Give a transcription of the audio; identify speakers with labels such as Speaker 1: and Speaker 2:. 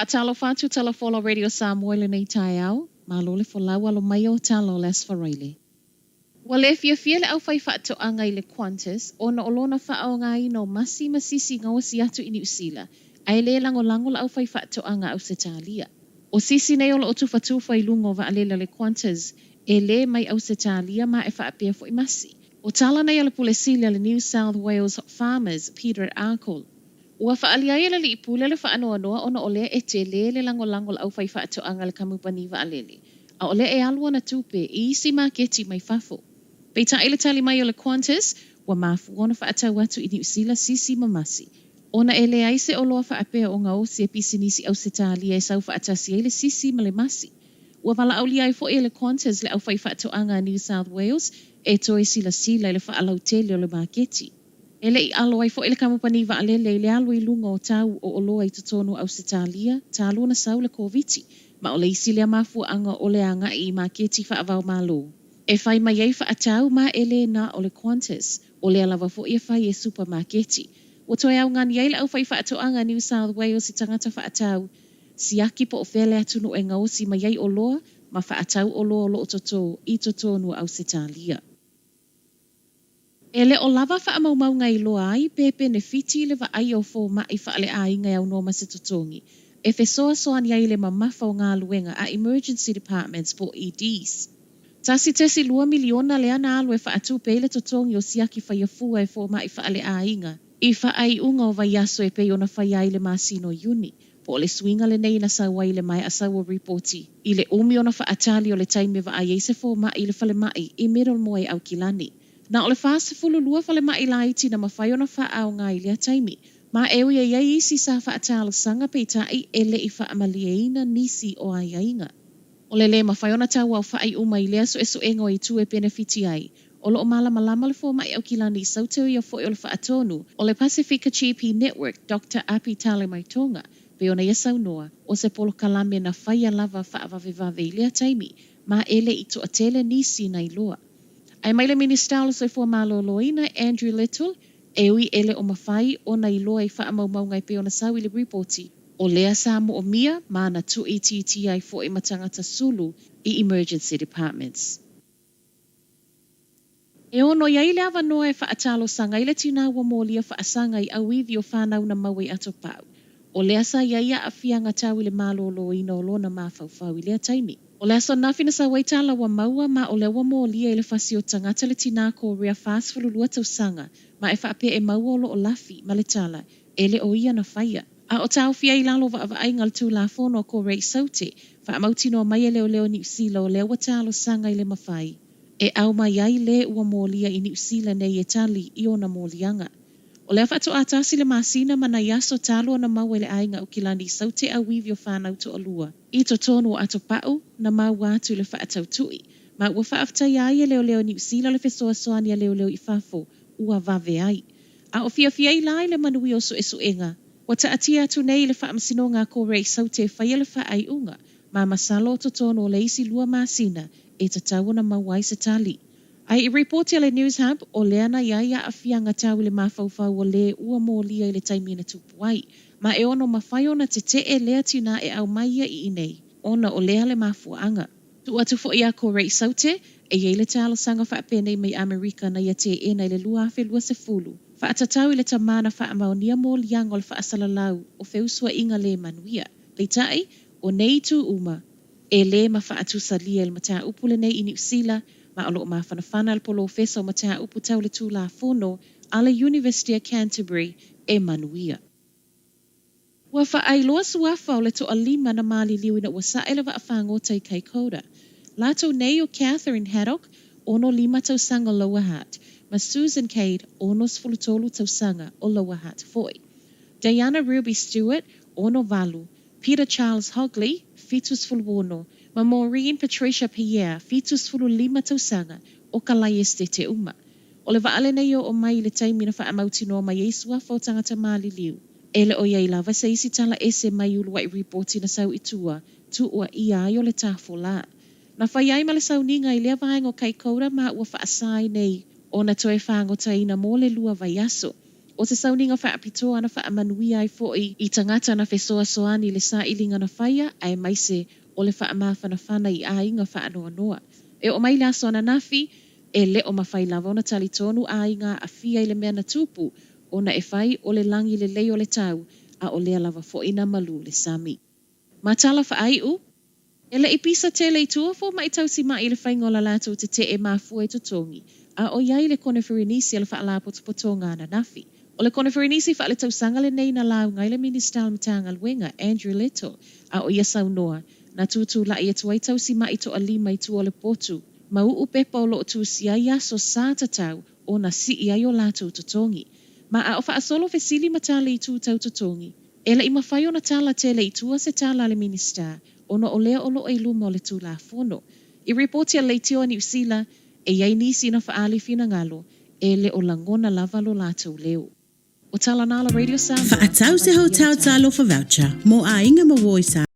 Speaker 1: Faatalofa atu Tala Folau Radio Samoa i lenei taeao, malo le folau alo mai o tala o le Aso Faraile. Ua le fiafia le aufaifaatoaga i le Qantas ona o lona faaaogaina o masi ma sisi gaosi atu i Niu Sila, ae le lagolago le aufaifaatoaga Ausetalia. O sisi nei o lo o tufatufa i luga o vaalele a le Qantas e le mai Ausetalia ma e faapea foi masi. O tala nei a le Pule Sili a le New South Wales Farmers, Peter Arkle. Ua faaalia ai e le Alii Pule le faanoanoa ona o lea e tele le lagolago a le aufaifaatoaga i le kamupani vaalele, a o lea e alu ana tupe i isi maketi mai fafo. Peitai i le tali mai o le Qantas, ua mafua ona faatau atu i Niu Sila sisi ma masi, ona e leai se oloa faapea o gaosi e pisinisi Ausetalia e sau faatasi ai le sisi ma le masi. Ua valaaulia ai foi e le Qantas le aufaifaatoaga a New South Wales e toe silasila i le faalautele o le maketi. E le i alo ai foi le kamupani vaalele i le alu i luga o tau o oloa i totonu o Ausetalia, talu ona sau le Koviti, ma o le isi lea mafuaaga o le agai i maketi faava-o-Malo. E fai mai ai faatau ma e le na o le Qantas, o lea lava foi e fai e supamaketi. Ua toe augani ai le aufaifaatoaga New South Wales i tagata faatau siaki po o fea le atunuu e gaosi mai ai oloa ma faatau oloa o lo o toto i totonu o Ausetalia. E le o lava faamaumauga e iloa ai pe penefiti le vaaia o fomaʻi faaleaiga e aunoa ma se totogi, e fesoasoani ai i le mamafa o galuega a emergency departments po o EDs. 1.2 miliona lea na alu e faatupe ai le totogi o siaki faiafua e fomaʻi faaleaiga i faaiuga o vaiaso e pei ona faia ai i le masina o Iuni, po o le suiga lenei na sau ai i le maea sau o ripoti i le umi ona faatali o le taimi e vaai ai se fomaʻi i le falemai i Middlemore i Aukilani. Na o le 42 falemai laiti na mafai ona faaaoga i lea taimi, ma e ui e i ai isi sa faatalosaga peitai e le i faamalieina nisi o aiaiga. O le lē mafai ona tauaofaʻi uma i lea suesuega o itu e penefiti ai, o lo o malamalama le fomaʻi Aukilani i saute o ia foi o le faatonu o le Pasifika GP Network Doctor Api Talemaitoga pei ona ia saunoa, o se polokalame na faia lava faavavevave i lea taimi ma e le i toatele nisi na iloa. Ae mai le Minisita o le Soifua Maloloina, Andrew Little, e ui e le o mafai ona iloa i faamaumauga e pei ona sau i le ripoti, o lea sa moomia ma na tuuitiitia ai foi ma tagata sulu i emergency departments. E ono i ai le avanoa e faatalosaga ai le tinā ua molia faasaga i auivi o fanau na maua i Atopau. O lea sa i ai aafiaga tau i le maloloina o lona mafaufau i lea taimi. O le aso ananafi na sau ai tala ua maua ma o lea ua molia i le fasi o tagata le tinā Korea 42 tausaga ma e faapea e maua o lo o lafi ma le tala e le o ia na faia. A o taofia i lalo o vaavaaiga o le Tulafono a Korea i Saute, faamautinoa mai e leoleo Niu Sila o lea ua talosaga i le mafai e aumai ai le ua molia i Niu Sila nei e tali i ona moliaga. O lea faatoa tasi le masina ma nai aso talu ona maua i le aiga Aukilani i Saute auivi o fanau toalua i totonu o Atopau na maua atu i le faatautui ma ua faafetaia ai e leoleo Niu Sila le fesoasoani a leoleo i fafo ua vave ai. A o fiafia ai la i le manuia o suesuega, ua taatia atu nei i le Faamasinoga a Korea i Saute e faia le faaiuga ma masalo o totonu o le isi lua masina e tatau ona maua ai se tali. Ae i ripoti a le Newshub, o lea na i ai aafiaga tau i le mafaufau o lē ua molia i le taimi na tupu ai, ma e ono mafai ona tetee lea tinā e aumai ia i inei, ona o lea le mafuaaga. Tuu atu foi iā Korea i Saute, e i ai le talosaga faapenei mai Amerika na ia teena i le 2020, faatatau i le tamā na faamaonia moliaga o le faasalalau o feusuaiga lē manuia. Peitai, o nei itu uma, e lē mafaatusalia i le mataupu lenei i Niu Sila, ma o lo o mafanafana le polofesa o mataupu tau le Tulafono a le University o Canterbury e manuia. Ua faailoa suafa o le toalima na maliliu ina ua sae le vaafagota i Kaikoura. Latou nei o Catherine Haddock, 65 tausaga o Lower Hutt, ma Susan Cade, 63 tausaga o Lower Hutt foi. Diana Ruby Stewart, 68, Peter Charles Hogley, 76, ma Maureen Patricia Pierre, 75 tausaga, o Kalaiestete uma. O le vaa lenei e oo mai i le taimi na faamautinoa mai ai suafa o tagata maliliu. E le o i ai lava se isi tala ese mai uluai ripoti na sau i tua, tuua ʻia ai o le tafola. Na fai ai ma le sauniga i lea vaega o Kaikoura ma ua faasa ai nei ona toe fagotaina mo le lua vaiaso. O se sauniga faapitoa na faamanuia ai foʻi i tagata na fesoasoani i le sailiga na faia, aemaise o le faamafanafana i aiga faanoanoa. E oo mai le aso ananafi, e le o mafai lava ona talitonu aiga aafia i le mea na tupu, ona e fai o le lagi lelei o le tau, a o lea lava foʻi na malū le sami. Ma tala faaiu, e le i pisa tele i tua fomaʻi tausimaʻi i le faiga o la latou tetee mafua i totogi, a o i ai le koneferenisi a le Faalapotopotoga ananafi. O le koneferenisi faaletausaga lenei na lauga ai le Minisita o le Matagaluega, Andrew Little, a o ia saunoa, na tutulaʻi atu ai tausimaʻi toalima i tua o le potu ma uʻu pepa o loo tusia ai aso sa tatau ona sii ai o latou totogi. Ma a o faasolo fesili ma tali i itu tau totogi, e le i mafai ona tala tele i tua se tala a le Minisita ona o lea o loo i luma o le Tulafono. I ripoti a le Leitio a Niu Sila, e i ai nisi na faaali finagalo, e le o lagona lava lo latou leo. O tala na a la Radio Samoa,
Speaker 2: Faatau se
Speaker 1: manuia le
Speaker 2: hotel
Speaker 1: taeao.
Speaker 2: Talofa Voucher mo aiga ma uo i Samoa.